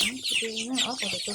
Ib tug li na, ob tug tau tu.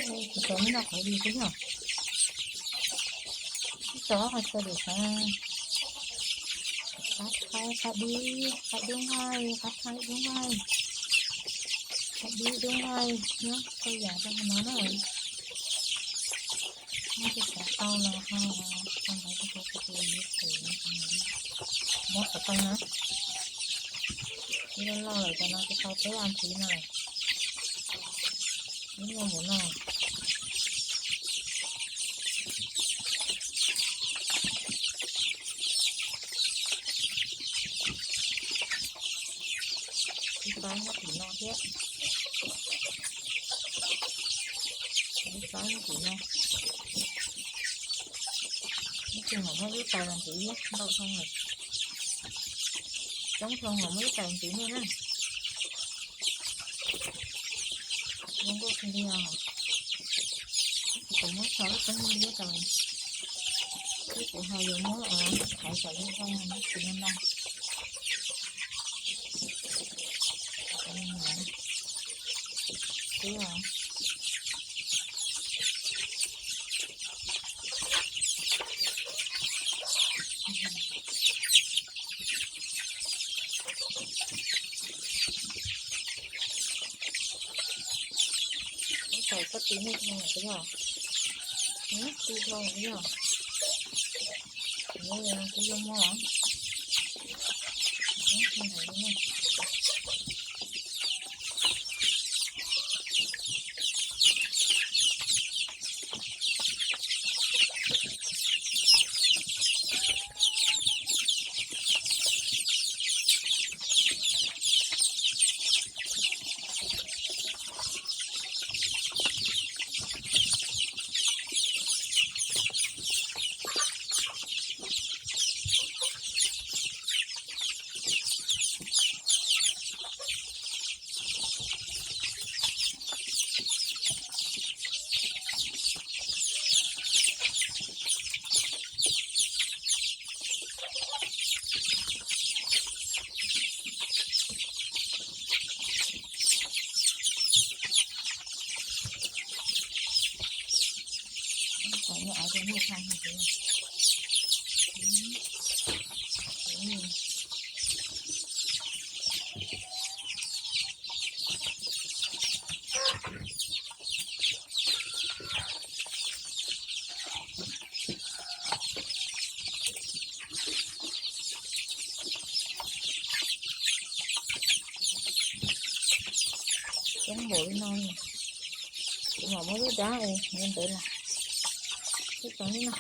Tsis tau noj qhov li xwb yog. Tsis tau qhov chaw lwm xeev. Qab thaiv qab dib, qab dub nqaij, qab thaiv dub nqaij, qab dib dub nqaij, nyob txhua yam rau hauv no na. Nyob tsis xav tau los ho tau ntawd tau tau tau yuav tsum muab xov tooj na. Ib loj loj lawm cov no tsis tau peb a ntxiv no lawm. Ib loj mus no. Ib txaib nyob tim no thiab. Ib txaib nyob tim no. Ib tug mam muab lub tais los ntxiv thiab, ntau dhau lawm. Coob dhau mam muab lub tais ntxiv nej na. Zoo nkauj kawg li os. Kuv muab tso lub teeb li tau. Twb kuv ho yuav muab thaiv kom zoo zoo no tsis no no. Twb os. Ib txaim koj tis nej dhau lawm puas yog? Tis dhau lawm puas yog? Kuv zoo mog. Coob npaum li no, kuv mam muab lub dab es ntawd los. Twb tau li no.